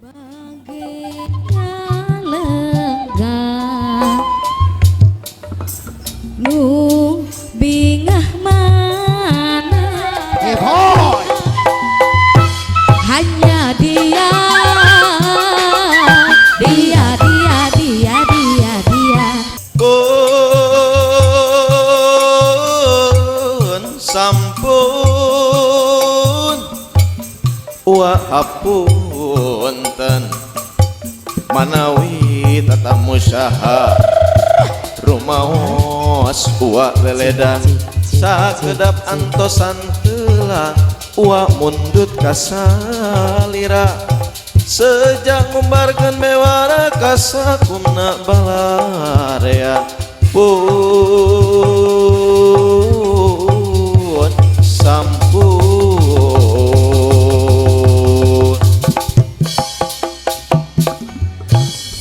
Lega nu bingah mana. Heboy. Hanya dia, dia, dia, dia, dia, dia. Pun sampun wa hapunten manawi tatamu saha rumaos uwa leledan sakedap antosan heula uwa mundut kasalira sejak ngumbarkeun bewara kasakumna balarea pun sampun.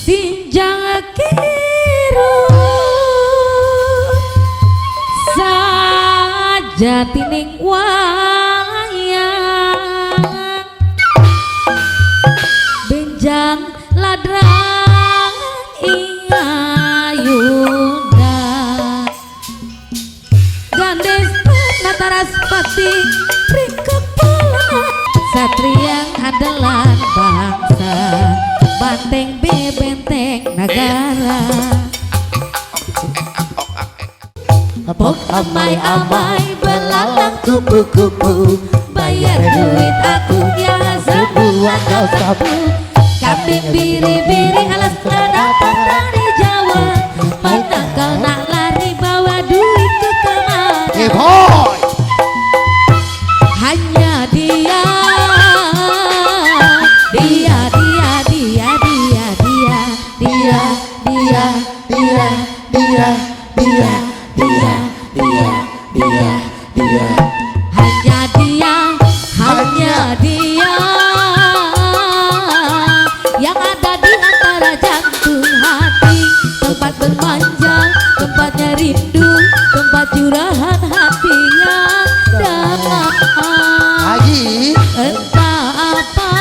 Sinjang kiru sajatining wayang benjang ladrang ing ayunda gandes nataraspati ringkepala satria andalan bangsa banteng bebenteng negara. Pok amai amai belalang kupu-kupu bayar duit aku ya sebuah kau sapu kambing biri-biri alas datang dari Jawa mana kau nak lari bawa duit ke kamar. Heboy. Hanya dia, dia, dia, dia, dia, dia, dia, dia, Dia, dia, dia, dia, dia, dia, dia. hanya dia, hanya dia yang ada di antara jantung hati, tempat bermanja, tempatnya rindu, tempat curahan hati yang dalam. Lagi. Entah apa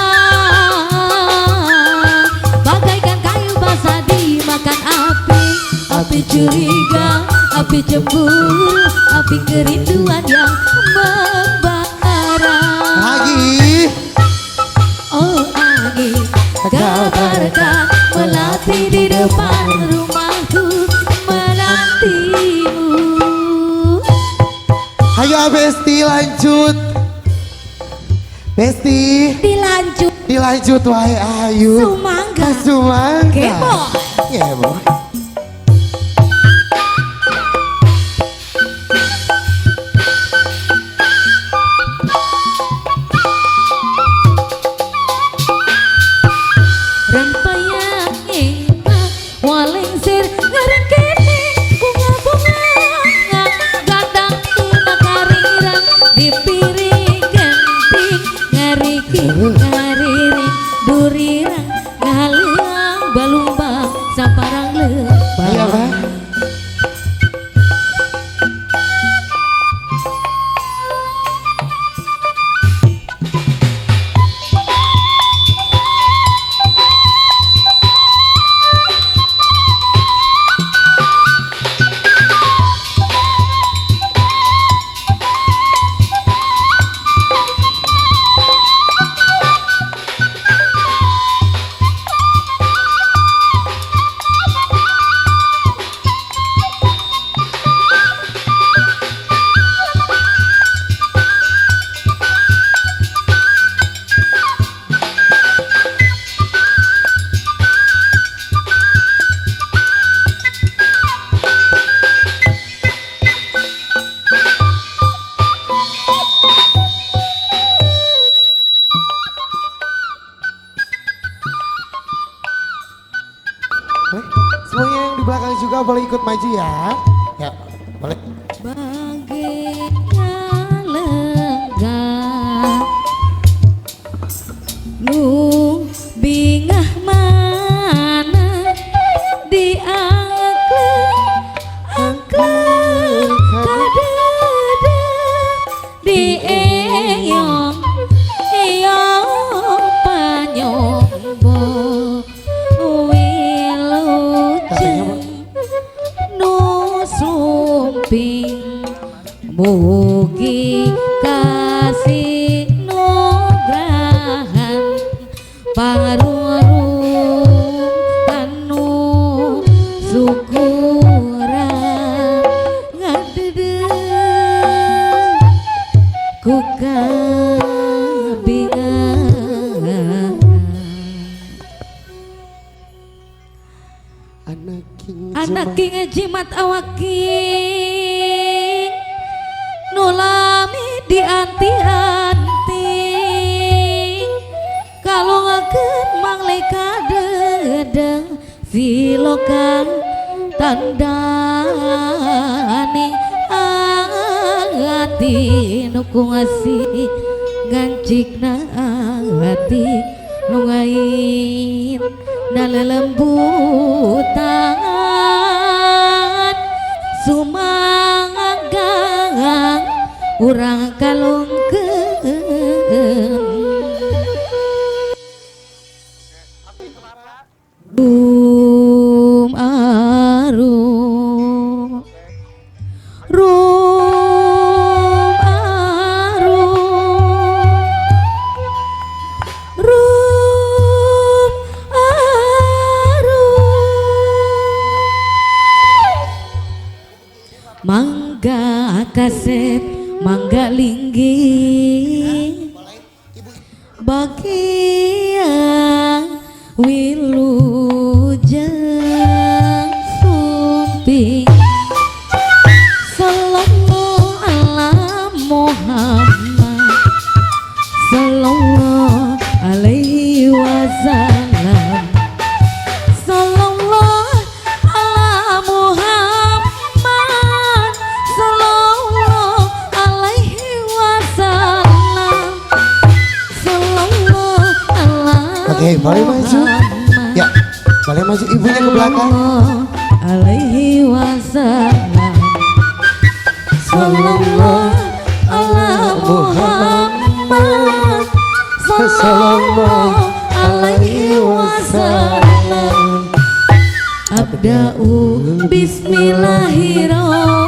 bagaikan kayu basah dimakan api, api curiga, api cemburu, api kerinduan yang membara. Lagi. Oh angin, kabarkan melati di depan rumahku menantimu. Ayo Besti lanjut. Besti Dilanjut. Dilanjut wae ayo. Sumangga. Sumangga. Kepo. Kepo. Rempeyek enak walingsir ngarengkene bunga-bunga gandang tinakarirang di piring genting ngariki ngariring durirang ngaleang balumbang saparang lebang. Iya, Pak. Boleh? Semuanya yang di belakang juga boleh ikut maju ya. Ya, boleh. Bagaikan lega nu bingah mana di angklung angklung kadede di eyong eyong panyombo. Mugi kasih nugrahan pangarung kanu syukuran ngadeudeuh ku kabingahan. Anak king jimat awaking nu lami dianti-anti kalongakeun mangleka dedeng silokan tandane ati nu ku ngasih ngancikna ati nu ngain na lelembutan sumangga urang kalungkeun rum arum rum arum rum arum mangga kaset mangga linggih bagian wilujeng sumping sallallahu ala Muhammad sallallahu alaihi wasallam sallallahu ala Muhammad sallallahu alaihi wasallam sallallahu ala Oke, boleh maju. Ya, boleh maju ibunya ke belakang. Alaihi wasallam sallallahu ala Muhammad sallallahu alaihi wasallam. Abda'u bismillahirrahmanirrahim.